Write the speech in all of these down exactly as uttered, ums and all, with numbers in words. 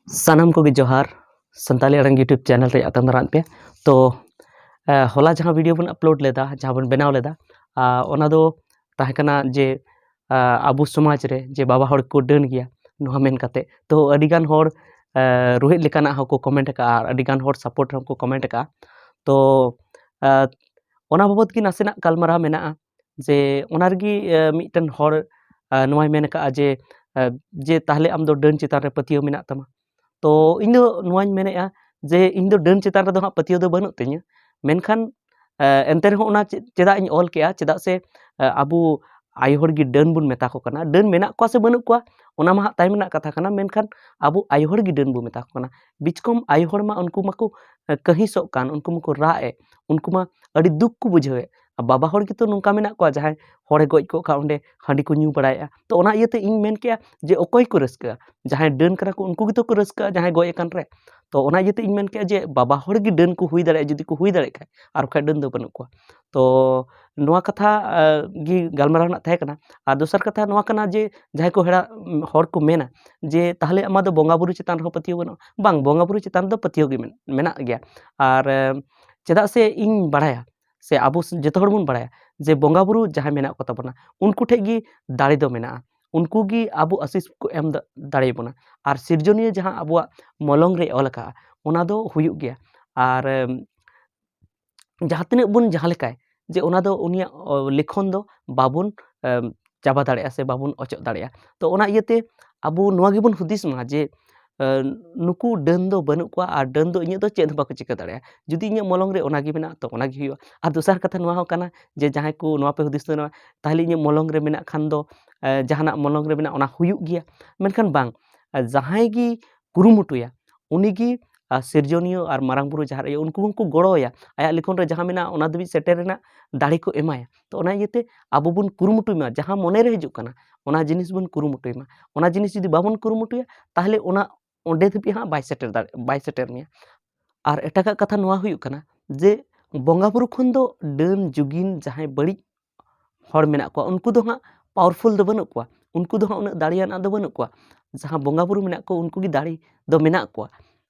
ᱥᱟᱱᱟᱢ ᱠᱚᱜᱮ ᱡᱚᱦᱟᱨ᱾ ᱥᱟᱱᱛᱟᱞᱤ ᱟᱲᱟᱝ YouTube ᱪᱮᱱᱮᱞ ᱨᱮ ᱟᱛᱟᱝ ᱫᱟᱨᱟᱢ ᱯᱮ᱾ ᱛᱚ ᱦᱚᱞᱟ ᱡᱟᱦᱟᱸ ᱵᱷᱤᱰᱤᱭᱳ ᱵᱚᱱ ᱟᱯᱞᱳᱰ ᱞᱮᱫᱟ, ᱡᱟᱦᱟᱸ ᱵᱚᱱ ᱵᱮᱱᱟᱣ ᱞᱮᱫᱟ, ᱚᱱᱟ ᱫᱚ ᱛᱟᱦᱮᱸ ᱠᱟᱱᱟ ᱡᱮ ᱟᱵᱚ ᱥᱚᱢᱟᱡᱽ ᱨᱮ ᱡᱮ ᱵᱟᱵᱟ ᱦᱚᱲ ᱠᱚ ᱰᱟᱹᱱ ᱜᱮᱭᱟ, ᱱᱚᱣᱟ ᱢᱮᱱ ᱠᱟᱛᱮ᱾ ᱛᱚ ᱟᱹᱰᱤᱜᱟᱱ ᱦᱚᱲ ᱨᱩᱦᱮᱫ ᱞᱮᱠᱟᱱᱟᱜ ᱦᱚᱸᱠᱚ ᱠᱚᱢᱮᱱᱴ ᱟᱠᱟᱫᱼᱟ ᱟᱨ ᱟᱹᱰᱤᱜᱟᱱ ᱦᱚᱲ ᱥᱟᱯᱳᱨᱴ ᱨᱮᱦᱚᱸ ᱠᱚ ᱠᱚᱢᱮᱱᱴ ᱟᱠᱟᱫᱼᱟ᱾ ᱛᱚ ᱚᱱᱟ ᱵᱟᱵᱚᱛ ᱜᱮ ᱱᱟᱥᱮᱱᱟᱜ ᱜᱟᱞᱢᱟᱨᱟᱣ ᱢᱮᱱᱟᱜᱼᱟ᱾ ᱡᱮ ᱚᱱᱟ ᱨᱮᱜᱮ ᱢᱤᱫᱴᱮᱱ ᱦᱚᱲ ᱱᱚᱣᱟᱭ ᱢᱮᱱ ᱟᱠᱟᱫᱼᱟ ᱡᱮ ᱡᱮ ᱛᱟᱦᱞᱮ ᱟᱢ ᱫᱚ ᱰᱟᱹᱱ ᱪᱮᱛᱟᱱ ᱨᱮ ᱯᱟᱹᱛᱭᱟᱹᱣ ᱢᱮᱱᱟᱜ ᱛᱟᱢᱟ᱾ ᱛᱚ ᱤᱧ ᱫᱚ ᱱᱚᱣᱟᱧ ᱢᱮᱱᱮᱫᱼᱟ ᱡᱮ ᱤᱧ ᱫᱚ ᱰᱟᱹᱱ ᱪᱮᱛᱟᱱ ᱨᱮᱫᱚ ᱦᱟᱸᱜ ᱯᱟᱹᱛᱭᱟᱹᱣ ᱫᱚ ᱵᱟᱹᱱᱩᱜ ᱛᱤᱧᱟᱹ, ᱢᱮᱱᱠᱷᱟᱱ ᱮᱱᱛᱮ ᱨᱮᱦᱚᱸ ᱚᱱᱟ ᱪᱮᱫᱟᱜ ᱤᱧ ᱚᱞ ᱠᱮᱜᱼᱟ? ᱪᱮᱫᱟᱜ ᱥᱮ ᱟᱵᱚ ᱟᱭᱳ ᱦᱚᱲ ᱜᱮ ᱰᱟᱹᱱ ᱵᱚᱱ ᱢᱮᱛᱟ ᱠᱚ ᱠᱟᱱᱟ᱾ ᱰᱟᱹᱱ ᱢᱮᱱᱟᱜ ᱠᱚᱣᱟ ᱥᱮ ᱵᱟᱹᱱᱩᱜ ᱠᱚᱣᱟ, ᱚᱱᱟ ᱢᱟ ᱦᱟᱸᱜ ᱛᱟᱭᱚᱢ ᱨᱮᱱᱟᱜ ᱠᱟᱛᱷᱟ ᱠᱟᱱᱟ, ᱢᱮᱱᱠᱷᱟᱱ ᱟᱵᱚ ᱟᱭᱳ ᱦᱚᱲ ᱜᱮ ᱰᱟᱹᱱ ᱵᱚᱱ ᱢᱮᱛᱟ ᱠᱚ ᱠᱟᱱᱟ᱾ ᱵᱤᱪᱠᱚᱢ ᱟᱭᱳ ᱦᱚᱲ ᱢᱟ ᱩᱱᱠᱩ ᱢᱟᱠᱚ ᱠᱟᱹᱦᱤᱥᱚᱜ ᱠᱟᱱ, ᱩᱱᱠᱩ ᱢᱟᱠᱚ ᱨᱟᱜ ᱮᱫ, ᱩᱱᱠᱩ ᱢᱟ ᱟᱹᱰᱤ ᱫᱩᱠ ᱠᱚ ᱵᱩᱡᱷᱟᱹᱣᱮᱫ᱾ ᱵᱟᱵᱟ ᱦᱚᱲ ᱜᱮᱛᱚ ᱱᱚᱝᱠᱟ ᱢᱮᱱᱟᱜ ᱠᱚᱣᱟ, ᱡᱟᱦᱟᱸᱭ ᱦᱚᱲᱮ ᱜᱚᱡ ᱠᱚᱜ ᱠᱷᱟᱱ ᱚᱸᱰᱮ ᱦᱟᱺᱰᱤ ᱠᱚ ᱧᱩ ᱵᱟᱲᱟᱭᱮᱫᱼᱟ᱾ ᱛᱚ ᱚᱱᱟ ᱤᱭᱟᱹᱛᱮ ᱤᱧ ᱢᱮᱱ ᱠᱮᱜᱼᱟ ᱡᱮ ᱚᱠᱚᱭ ᱠᱚ ᱨᱟᱹᱥᱠᱟᱹᱜᱼᱟ? ᱡᱟᱦᱟᱸᱭ ᱰᱟᱹᱱ ᱠᱟᱱᱟ ᱠᱚ ᱩᱱᱠᱩ ᱜᱮᱛᱚ ᱠᱚ ᱨᱟᱹᱥᱠᱟᱹᱜᱼᱟ ᱡᱟᱦᱟᱸᱭ ᱜᱚᱡ ᱟᱠᱟᱱ ᱨᱮ᱾ ᱛᱚ ᱚᱱᱟ ᱤᱭᱟᱹᱛᱮ ᱤᱧ ᱢᱮᱱ ᱠᱮᱜᱼᱟ ᱡᱮ ᱵᱟᱵᱟ ᱦᱚᱲ ᱜᱮ ᱰᱟᱹᱱ ᱠᱚ ᱦᱩᱭ ᱫᱟᱲᱮᱭᱟᱜᱼᱟ ᱡᱩᱫᱤ ᱠᱚ ᱦᱩᱭ ᱫᱟᱲᱮᱭᱟᱜ ᱠᱷᱟᱡ, ᱟᱨ ᱵᱟᱠᱷᱟᱡ ᱰᱟᱹᱱ ᱫᱚ ᱵᱟᱹᱱᱩᱜ ᱠᱚᱣᱟ᱾ ᱛᱚ ᱱᱚᱣᱟ ᱠᱟᱛᱷᱟ ᱜᱮ ᱜᱟᱞᱢᱟᱨᱟᱣ ᱨᱮᱱᱟᱜ ᱛᱟᱦᱮᱸ ᱠᱟᱱᱟ᱾ ᱟᱨ ᱫᱚᱥᱟᱨ ᱠᱟᱛᱷᱟ ᱱᱚᱣᱟ ᱠᱟᱱᱟ ᱡᱮ ᱡᱟᱦᱟᱸᱭ ᱠᱚ ᱦᱮᱲᱟ ᱦᱚᱲ ᱠᱚ ᱢᱮᱱᱟ ᱡᱮ ᱛᱟᱦᱞᱮ ᱟᱢᱟᱜ ᱫᱚ ᱵᱚᱸᱜᱟ ᱵᱩᱨᱩ ᱪᱮᱛᱟᱱ ᱨᱮᱦᱚᱸ ᱯᱟᱹᱛᱭᱟᱹᱣ ᱵᱟᱹᱱᱩᱜᱼᱟ᱾ ᱵᱟᱝ, ᱵᱚᱸᱜᱟ ᱵᱩᱨᱩ ᱪᱮᱛᱟᱱ ᱨᱮᱫᱚ ᱯᱟᱹᱛᱭᱟᱹᱣ ᱜᱮ ᱢᱮᱱᱟᱜ ᱜᱮᱭᱟ᱾ ᱟᱨ ᱪᱮᱫᱟᱜ ᱥᱮ ᱤᱧ ᱵᱟᱲᱟᱭᱟ ᱥᱮ ᱟᱵᱚ ᱡᱚᱛᱚ ᱦᱚᱲ ᱵᱚᱱ ᱵᱟᱲᱟᱭᱟ ᱡᱮ ᱵᱚᱸᱜᱟ ᱵᱩᱨᱩ ᱡᱟᱦᱟᱸᱭ ᱢᱮᱱᱟᱜ ᱠᱚ ᱛᱟᱵᱚᱱᱟ ᱩᱱᱠᱩ ᱴᱷᱮᱡ ᱜᱮ ᱫᱟᱲᱮ ᱫᱚ ᱢᱮᱱᱟᱜᱼᱟ᱾ ᱩᱱᱠᱩ ᱜᱮ ᱟᱵᱚ ᱟᱥᱤᱥ ᱠᱚ ᱮᱢ ᱫᱟᱲᱮᱭᱟᱵᱚᱱᱟ᱾ ᱟᱨ ᱥᱤᱨᱡᱚᱱᱤᱭᱟᱹ ᱡᱟᱦᱟᱸ ᱟᱵᱚᱣᱟᱜ ᱢᱚᱞᱚᱝ ᱨᱮ ᱚᱞ ᱟᱠᱟᱫᱼᱟ ᱚᱱᱟ ᱫᱚ ᱦᱩᱭᱩᱜ ᱜᱮᱭᱟ᱾ ᱟᱨ ᱡᱟᱦᱟᱸ ᱛᱤᱱᱟᱹᱜ ᱵᱚᱱ ᱡᱟᱦᱟᱸ ᱞᱮᱠᱟᱭ ᱡᱮ ᱚᱱᱟ ᱫᱚ ᱩᱱᱤᱭᱟᱜ ᱞᱮᱠᱷᱚᱱ ᱫᱚ ᱵᱟᱵᱚᱱ ᱪᱟᱵᱟ ᱫᱟᱲᱮᱭᱟᱜᱼᱟ ᱥᱮ ᱵᱟᱵᱚᱱ ᱚᱪᱚᱜ ᱫᱟᱲᱮᱭᱟᱜᱼᱟ᱾ ᱛᱚ ᱚᱱᱟ ᱤᱭᱟᱹᱛᱮ ᱟᱵᱚ ᱱᱚᱣᱟ ᱜᱮᱵᱚᱱ ᱦᱩᱫᱤᱥ ᱢᱟ ᱡᱮ ᱱᱩᱠᱩ ᱰᱟᱹᱱ ᱫᱚ ᱵᱟᱹᱱᱩᱜ ᱠᱚᱣᱟ ᱟᱨ ᱰᱟᱹᱱ ᱫᱚ ᱤᱧᱟᱹᱜ ᱫᱚ ᱪᱮᱫ ᱦᱚᱸ ᱵᱟᱠᱚ ᱪᱤᱠᱟᱹ ᱫᱟᱲᱮᱭᱟᱜᱼᱟ᱾ ᱡᱩᱫᱤ ᱤᱧᱟᱹᱜ ᱢᱚᱞᱚᱝ ᱨᱮ ᱚᱱᱟᱜᱮ ᱢᱮᱱᱟᱜᱼᱟ ᱛᱚ ᱚᱱᱟᱜᱮ ᱦᱩᱭᱩᱜᱼᱟ᱾ ᱟᱨ ᱫᱚᱥᱟᱨ ᱠᱟᱛᱷᱟ ᱱᱚᱣᱟ ᱦᱚᱸ ᱠᱟᱱᱟ ᱡᱮ ᱡᱟᱦᱟᱸᱭ ᱠᱚ ᱱᱚᱣᱟ ᱯᱮ ᱦᱩᱫᱤᱥ ᱫᱟ, ᱛᱟᱦᱞᱮ ᱤᱧᱟᱹᱜ ᱢᱚᱞᱚᱝ ᱨᱮ ᱢᱮᱱᱟᱜ ᱠᱷᱟᱱ ᱫᱚ ᱡᱟᱦᱟᱱᱟᱜ ᱢᱚᱞᱚᱝ ᱨᱮ ᱢᱮᱱᱟᱜ ᱚᱱᱟ ᱦᱩᱭᱩᱜ ᱜᱮᱭᱟ᱾ ᱢᱮᱱᱠᱷᱟᱱ ᱵᱟᱝ, ᱡᱟᱦᱟᱸᱭ ᱜᱮ ᱠᱩᱨᱩᱢᱩᱴᱩᱭᱟ ᱩᱱᱤᱜᱮ ᱥᱤᱨᱡᱚᱱᱤᱭᱟᱹ ᱟᱨ ᱢᱟᱨᱟᱝ ᱵᱩᱨᱩ ᱡᱟᱦᱮᱨ ᱟᱭᱳ ᱩᱱᱠᱩ ᱦᱚᱸᱠᱚ ᱜᱚᱲᱚ ᱟᱭᱟ, ᱟᱭᱟᱜ ᱞᱤᱠᱷᱚᱱ ᱨᱮ ᱡᱟᱦᱟᱸ ᱢᱮᱱᱟᱜᱼᱟ ᱚᱱᱟ ᱫᱷᱟᱹᱵᱤᱡ ᱥᱮᱴᱮᱨ ᱨᱮᱱᱟᱜ ᱫᱟᱲᱮ ᱠᱚ ᱮᱢᱟᱭᱟ᱾ ᱛᱚ ᱚᱱᱟ ᱤᱭᱟᱹᱛᱮ ᱟᱵᱚ ᱵᱚᱱ ᱠᱩᱨᱩᱢᱩᱴᱩᱭ ᱢᱟ ᱡᱟᱦᱟᱸ ᱢᱚᱱᱮᱨᱮ ᱦᱤᱡᱩᱜ ᱠᱟᱱᱟ ᱚᱱᱟ ᱡᱤᱱᱤᱥ ᱵᱚᱱ ᱠᱩᱨᱩᱢᱩᱴᱩᱭ ᱢᱟ᱾ ᱚᱱᱟ ᱡᱤᱱᱤᱥ ᱡᱩᱫᱤ ᱵᱟᱵᱚᱱ ᱠᱩᱨᱩᱢᱩᱴᱩᱭᱟ ᱛᱟᱦᱞᱮ ᱚᱱᱟ ᱚᱸᱰᱮ ᱫᱷᱟᱹᱵᱤᱡ ᱦᱟᱸᱜ ᱵᱟᱭ ᱥᱮᱴᱮᱨ ᱫᱟᱲᱮ ᱵᱟᱭ ᱥᱮᱴᱮᱨ ᱢᱮᱭᱟ᱾ ᱟᱨ ᱮᱴᱟᱜᱟᱜ ᱠᱟᱛᱷᱟ ᱱᱚᱣᱟ ᱦᱩᱭᱩᱜ ᱠᱟᱱᱟ ᱡᱮ ᱵᱚᱸᱜᱟ ᱵᱩᱨᱩ ᱠᱷᱚᱱ ᱫᱚ ᱰᱟᱹᱱ ᱡᱩᱜᱤᱱ ᱡᱟᱦᱟᱸᱭ ᱵᱟᱹᱲᱤᱡ ᱦᱚᱲ ᱢᱮᱱᱟᱜ ᱠᱚᱣᱟ ᱩᱱᱠᱩ ᱫᱚ ᱦᱟᱸᱜ ᱯᱟᱣᱟᱨᱯᱷᱩᱞ ᱫᱚ ᱵᱟᱹᱱᱩᱜ ᱠᱚᱣᱟ᱾ ᱩᱱᱠᱩ ᱫᱚ ᱦᱟᱸᱜ ᱩᱱᱟᱹᱜ ᱫᱟᱲᱮᱭᱟᱱᱟᱜ ᱫᱚ ᱵᱟᱹᱱᱩᱜ ᱠᱚᱣᱟ᱾ ᱡᱟᱦᱟᱸ ᱵᱚᱸᱜᱟ ᱵᱩᱨᱩ ᱢᱮᱱᱟᱜ ᱠᱚ, ᱩᱱᱠᱩ ᱜᱮ ᱫᱟᱲᱮ ᱫᱚ ᱢᱮᱱᱟᱜ ᱠᱚᱣᱟ,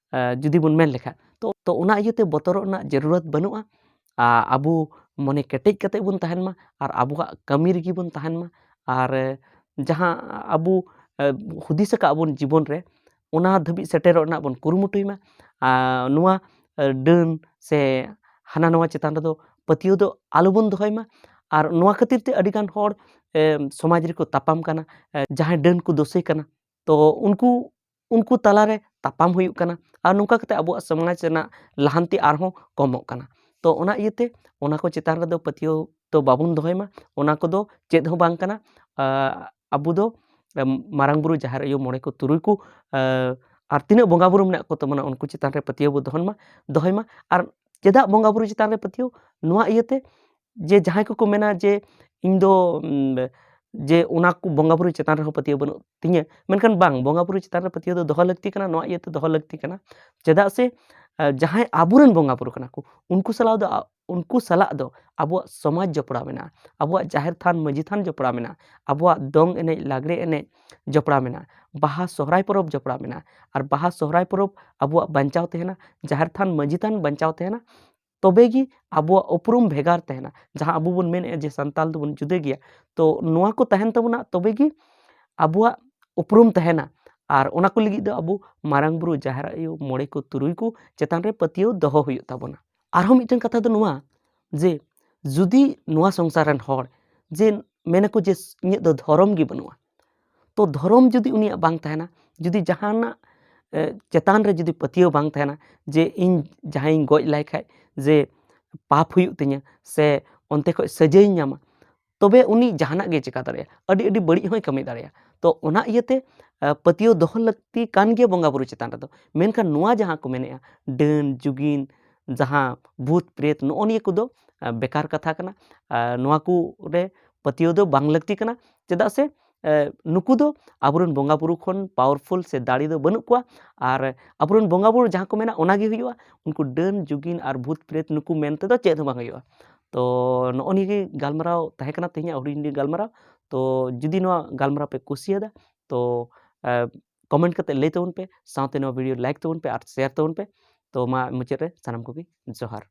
ᱡᱩᱫᱤ ᱵᱚᱱ ᱢᱮᱱ ᱞᱮᱠᱷᱟᱱ᱾ ᱛᱚ ᱛᱚ ᱚᱱᱟ ᱤᱭᱟᱹᱛᱮ ᱵᱚᱛᱚᱨᱚᱜ ᱨᱮᱱᱟᱜ ᱡᱟᱹᱨᱩᱲᱟᱛ ᱵᱟᱹᱱᱩᱜᱼᱟ᱾ ᱟᱵᱚ ᱢᱚᱱᱮ ᱠᱮᱴᱮᱡ ᱠᱟᱛᱮ ᱵᱚᱱ ᱛᱟᱦᱮᱱ ᱢᱟ ᱟᱨ ᱟᱵᱚᱣᱟᱜ ᱠᱟᱹᱢᱤ ᱨᱮᱜᱮ ᱵᱚᱱ ᱛᱟᱦᱮᱱ ᱢᱟ᱾ ᱟᱨ ᱡᱟᱦᱟᱸ ᱟᱵᱚ ᱦᱩᱫᱤᱥ ᱟᱠᱟᱫ ᱵᱚᱱ ᱡᱤᱵᱚᱱ ᱨᱮ, ᱚᱱᱟ ᱫᱷᱟᱹᱵᱤᱡ ᱥᱮᱴᱮᱨᱚᱜ ᱨᱮᱱᱟᱜ ᱵᱚᱱ ᱠᱩᱨᱩᱢᱩᱴᱩᱭ ᱢᱟ᱾ ᱟᱨ ᱱᱚᱣᱟ ᱰᱟᱹᱱ ᱥᱮ ᱦᱟᱱᱟ ᱱᱚᱣᱟ ᱪᱮᱛᱟᱱ ᱨᱮᱫᱚ ᱯᱟᱹᱛᱭᱟᱹᱣ ᱫᱚ ᱟᱞᱚᱵᱚᱱ ᱫᱚᱦᱚᱭ ᱢᱟ᱾ ᱟᱨ ᱱᱚᱣᱟ ᱠᱷᱟᱹᱛᱤᱨ ᱛᱮ ᱟᱹᱰᱤᱜᱟᱱ ᱦᱚᱲ ᱥᱚᱢᱟᱡᱽ ᱨᱮᱠᱚ ᱛᱟᱯᱟᱢ ᱠᱟᱱᱟ, ᱡᱟᱦᱟᱸᱭ ᱰᱟᱹᱱ ᱠᱚ ᱫᱳᱥᱮ ᱠᱟᱱᱟ᱾ ᱛᱚ ᱩᱱᱠᱩ ᱩᱱᱠᱩ ᱛᱟᱞᱟᱨᱮ ᱛᱟᱯᱟᱢ ᱦᱩᱭᱩᱜ ᱠᱟᱱᱟ ᱟᱨ ᱱᱚᱝᱠᱟ ᱠᱟᱛᱮ ᱟᱵᱚᱣᱟᱜ ᱥᱚᱢᱟᱡᱽ ᱨᱮᱱᱟᱜ ᱞᱟᱦᱟᱱᱛᱤ ᱟᱨᱦᱚᱸ ᱠᱚᱢᱚᱜ ᱠᱟᱱᱟ᱾ ᱛᱚ ᱚᱱᱟ ᱤᱭᱟᱹᱛᱮ ᱚᱱᱟ ᱠᱚ ᱪᱮᱛᱟᱱ ᱨᱮᱫᱚ ᱯᱟᱹᱛᱭᱟᱹᱣ ᱫᱚ ᱵᱟᱵᱚᱱ ᱫᱚᱦᱚᱭ ᱢᱟ᱾ ᱚᱱᱟ ᱠᱚᱫᱚ ᱪᱮᱫ ᱦᱚᱸ ᱵᱟᱝ ᱠᱟᱱᱟ᱾ ᱟᱵᱚ ᱫᱚ ᱢᱟᱨᱟᱝ ᱵᱩᱨᱩ, ᱡᱟᱦᱮᱨ ᱟᱭᱳ, ᱢᱚᱬᱮ ᱠᱚ, ᱛᱩᱨᱩᱭ ᱠᱚ ᱟᱨ ᱛᱤᱱᱟᱹᱜ ᱵᱚᱸᱜᱟ ᱵᱩᱨᱩ ᱢᱮᱱᱟᱜ ᱠᱚ ᱛᱟᱵᱚᱱᱟ, ᱩᱱᱠᱩ ᱪᱮᱛᱟᱱ ᱨᱮ ᱯᱟᱹᱛᱭᱟᱹᱣ ᱵᱚ ᱫᱚᱦᱚᱱ ᱢᱟ, ᱫᱚᱦᱚᱭ ᱢᱟ᱾ ᱟᱨ ᱪᱮᱫᱟᱜ ᱵᱚᱸᱜᱟ ᱵᱩᱨᱩ ᱪᱮᱛᱟᱱ ᱨᱮ ᱯᱟᱹᱛᱭᱟᱹᱣ? ᱱᱚᱣᱟ ᱤᱭᱟᱹᱛᱮ ᱡᱮ ᱡᱟᱦᱟᱸᱭ ᱠᱚᱠᱚ ᱢᱮᱱᱟ ᱡᱮ ᱤᱧ ᱫᱚ ᱡᱮ ᱚᱱᱟ ᱠᱚ ᱵᱚᱸᱜᱟ ᱵᱩᱨᱩ ᱪᱮᱛᱟᱱ ᱨᱮᱦᱚᱸ ᱯᱟᱹᱛᱭᱟᱹᱣ ᱵᱟᱹᱱᱩᱜ ᱛᱤᱧᱟᱹ, ᱢᱮᱱᱠᱷᱟᱱ ᱵᱟᱝ, ᱵᱚᱸᱜᱟ ᱵᱩᱨᱩ ᱪᱮᱛᱟᱱ ᱨᱮ ᱯᱟᱹᱛᱭᱟᱹᱣ ᱫᱚ ᱫᱚᱦᱚ ᱞᱟᱹᱠᱛᱤ ᱠᱟᱱᱟ᱾ ᱱᱚᱣᱟ ᱤᱭᱟᱹᱛᱮ ᱫᱚᱦᱚ ᱞᱟᱹᱠᱛᱤ ᱠᱟᱱᱟ, ᱪᱮᱫᱟᱜ ᱥᱮ ᱡᱟᱦᱟᱸᱭ ᱟᱵᱚᱨᱮᱱ ᱵᱚᱸᱜᱟ ᱵᱩᱨᱩ ᱠᱟᱱᱟ ᱠᱚ, ᱩᱱᱠᱩ ᱥᱟᱞᱟᱜ ᱫᱚ ᱩᱱᱠᱩ ᱥᱟᱞᱟᱜ ᱫᱚ ᱟᱵᱚᱣᱟᱜ ᱥᱚᱢᱟᱡᱽ ᱡᱚᱯᱲᱟᱣ ᱢᱮᱱᱟᱜᱼᱟ, ᱟᱵᱚᱣᱟᱜ ᱡᱟᱦᱮᱨ ᱛᱷᱟᱱ ᱢᱟᱹᱡᱷᱤ ᱛᱷᱟᱱ ᱡᱚᱯᱲᱟᱣ ᱢᱮᱱᱟᱜᱼᱟ, ᱟᱵᱚᱣᱟᱜ ᱫᱚᱝ ᱮᱱᱮᱡ ᱞᱟᱜᱽᱲᱮ ᱮᱱᱮᱡ ᱡᱚᱯᱲᱟᱣ ᱢᱮᱱᱟᱜᱼᱟ, ᱵᱟᱦᱟ ᱥᱚᱦᱨᱟᱭ ᱯᱚᱨᱚᱵᱽ ᱡᱚᱯᱲᱟᱣ ᱢᱮᱱᱟᱜᱼᱟ᱾ ᱟᱨ ᱵᱟᱦᱟ ᱥᱚᱦᱨᱟᱭ ᱯᱚᱨᱚᱵᱽ ᱟᱵᱚᱣᱟᱜ ᱵᱟᱧᱪᱟᱣ ᱛᱟᱦᱮᱱᱟ, ᱡᱟᱦᱮᱨ ᱛᱷᱟᱱ ᱢᱟᱹᱡᱷᱤ ᱛᱷᱟᱱ ᱵᱟᱧᱪᱟᱣ ᱛᱟᱦᱮᱱᱟ, ᱛᱚᱵᱮ ᱜᱮ ᱟᱵᱚᱣᱟᱜ ᱩᱯᱨᱩᱢ ᱵᱷᱮᱜᱟᱨ ᱛᱟᱦᱮᱱᱟ᱾ ᱡᱟᱦᱟᱸ ᱟᱵᱚ ᱵᱚᱱ ᱢᱮᱱᱮᱫᱼᱟ ᱡᱮ ᱥᱟᱱᱛᱟᱞ ᱫᱚᱵᱚᱱ ᱡᱩᱫᱟᱹ ᱜᱮᱭᱟ, ᱛᱚ ᱱᱚᱣᱟ ᱠᱚ ᱛᱟᱦᱮᱱ ᱛᱟᱵᱚᱱᱟ, ᱛᱚᱵᱮ ᱜᱮ ᱟᱵᱚᱣᱟᱜ ᱩᱯᱨᱩᱢ ᱛᱟᱦᱮᱱᱟ᱾ ᱟᱨ ᱚᱱᱟ ᱠᱚ ᱞᱟᱹᱜᱤᱫ ᱫᱚ ᱟᱵᱚ ᱢᱟᱨᱟᱝ ᱵᱩᱨᱩ, ᱡᱟᱦᱮᱨ ᱟᱭᱳ, ᱢᱚᱬᱮ ᱠᱚ, ᱛᱩᱨᱩᱭ ᱠᱚ ᱪᱮᱛᱟᱱ ᱨᱮ ᱯᱟᱹᱛᱭᱟᱹᱣ ᱫᱚᱦᱚ ᱦᱩᱭᱩᱜ ᱛᱟᱵᱚᱱᱟ᱾ ᱟᱨᱦᱚᱸ ᱢᱤᱫᱴᱮᱱ ᱠᱟᱛᱷᱟ ᱫᱚ ᱱᱚᱣᱟ ᱡᱮ ᱡᱩᱫᱤ ᱱᱚᱣᱟ ᱥᱚᱝᱥᱟᱨ ᱨᱮᱱ ᱦᱚᱲ ᱡᱮ ᱢᱮᱱᱟᱠᱚ ᱡᱮ ᱤᱧᱟᱹᱜ ᱫᱚ ᱫᱷᱚᱨᱚᱢ ᱜᱮ ᱵᱟᱹᱱᱩᱜᱼᱟ, ᱛᱚ ᱫᱷᱚᱨᱚᱢ ᱡᱩᱫᱤ ᱩᱱᱤᱭᱟᱜ ᱵᱟᱝ ᱛᱟᱦᱮᱱᱟ, ᱡᱩᱫᱤ ᱡᱟᱦᱟᱱᱟᱜ ᱪᱮᱛᱟᱱ ᱨᱮ ᱡᱩᱫᱤ ᱯᱟᱹᱛᱭᱟᱹᱣ ᱵᱟᱝ ᱛᱟᱦᱮᱱᱟ ᱡᱮ ᱤᱧ ᱡᱟᱦᱟᱸᱭᱤᱧ ᱜᱚᱡ ᱞᱟᱭ ᱠᱷᱟᱡ ᱡᱮ ᱯᱟᱯ ᱦᱩᱭᱩᱜ ᱛᱤᱧᱟᱹ ᱥᱮ ᱚᱱᱛᱮ ᱠᱷᱚᱡ ᱥᱟᱹᱡᱟᱹᱭᱤᱧ ᱧᱟᱢᱟ, ᱛᱚᱵᱮ ᱩᱱᱤ ᱡᱟᱦᱟᱱᱟᱜ ᱜᱮ ᱪᱮᱠᱟ ᱫᱟᱲᱮᱭᱟᱜᱼᱟ, ᱟᱹᱰᱤ ᱟᱹᱰᱤ ᱵᱟᱹᱲᱤᱡ ᱦᱚᱸᱭ ᱠᱟᱹᱢᱤ ᱫᱟᱲᱮᱭᱟᱜᱼᱟ᱾ ᱛᱚ ᱚᱱᱟ ᱤᱭᱟᱹᱛᱮ ᱯᱟᱹᱛᱭᱟᱹᱣ ᱫᱚᱦᱚ ᱞᱟᱹᱠᱛᱤ ᱠᱟᱱ ᱜᱮᱭᱟ ᱵᱚᱸᱜᱟ ᱵᱩᱨᱩ ᱪᱮᱛᱟᱱ ᱨᱮᱫᱚ᱾ ᱢᱮᱱᱠᱷᱟᱱ ᱱᱚᱣᱟ ᱡᱟᱦᱟᱸ ᱠᱚ ᱢᱮᱱᱮᱫᱼᱟ ᱰᱟᱹᱱ ᱡᱩᱜᱤᱱ, ᱡᱟᱦᱟᱸ ᱵᱷᱩᱛ ᱯᱨᱮᱛ, ᱱᱚᱜᱼᱚ ᱱᱤᱭᱟᱹ ᱠᱚᱫᱚ ᱵᱮᱠᱟᱨ ᱠᱟᱛᱷᱟ ᱠᱟᱱᱟ᱾ ᱱᱚᱣᱟ ᱠᱚ ᱨᱮ ᱯᱟᱹᱛᱭᱟᱹᱣ ᱫᱚ ᱵᱟᱝ ᱞᱟᱹᱠᱛᱤ ᱠᱟᱱᱟ, ᱪᱮᱫᱟᱜ ᱥᱮ ᱱᱩᱠᱩ ᱫᱚ ᱟᱵᱚᱨᱮᱱ ᱵᱚᱸᱜᱟ ᱵᱩᱨᱩ ᱠᱷᱚᱱ powerful ᱥᱮ ᱫᱟᱲᱮ ᱫᱚ ᱵᱟᱹᱱᱩᱜ ᱠᱚᱣᱟ᱾ ᱟᱨ ᱟᱵᱚᱨᱮᱱ ᱵᱚᱸᱜᱟ ᱵᱩᱨᱩ ᱡᱟᱦᱟᱸ ᱠᱚ ᱢᱮᱱᱟ ᱚᱱᱟ ᱜᱮ ᱦᱩᱭᱩᱜᱼᱟ᱾ ᱩᱱᱠᱩ ᱰᱟᱹᱱ ᱡᱩᱜᱤᱱ ᱟᱨ ᱵᱷᱩᱛ ᱯᱨᱮᱛ ᱱᱩᱠᱩ ᱢᱮᱱ ᱛᱮᱫᱚ ᱪᱮᱫ ᱦᱚᱸ ᱵᱟᱝ ᱦᱩᱭᱩᱜᱼᱟ᱾ ᱛᱚ ᱱᱚᱜᱼᱚ ᱱᱤᱭᱟᱹ ᱜᱮ ᱜᱟᱞᱢᱟᱨᱟᱣ ᱛᱟᱦᱮᱸ ᱠᱟᱱᱟ, ᱛᱮᱦᱮᱧᱟᱜ ᱦᱩᱰᱤᱧ ᱦᱩᱰᱤᱧ ᱜᱟᱞᱢᱟᱨᱟᱣ᱾ ᱛᱚ ᱡᱩᱫᱤ ᱱᱚᱣᱟ ᱜᱟᱞᱢᱟᱨᱟᱣ ᱯᱮ ᱠᱩᱥᱤᱭᱟᱫᱟ, ᱛᱚ ᱠᱚᱢᱮᱱᱴ ᱠᱟᱛᱮ ᱞᱟᱹᱭ ᱛᱟᱵᱚᱱ ᱯᱮ, ᱥᱟᱶᱛᱮ ᱱᱚᱣᱟ ᱵᱷᱤᱰᱤᱭᱳ ᱞᱟᱭᱤᱠ ᱛᱟᱵᱚᱱ ᱯᱮ ᱟᱨ ᱥᱮᱭᱟᱨ ᱛᱟᱵᱚᱱ ᱯᱮ᱾ ᱛᱚ ᱢᱟ ᱢᱩᱪᱟᱹᱫ ᱨᱮ ᱥᱟᱱᱟᱢ ᱠᱚᱜᱮ ᱡᱚᱦᱟᱨ᱾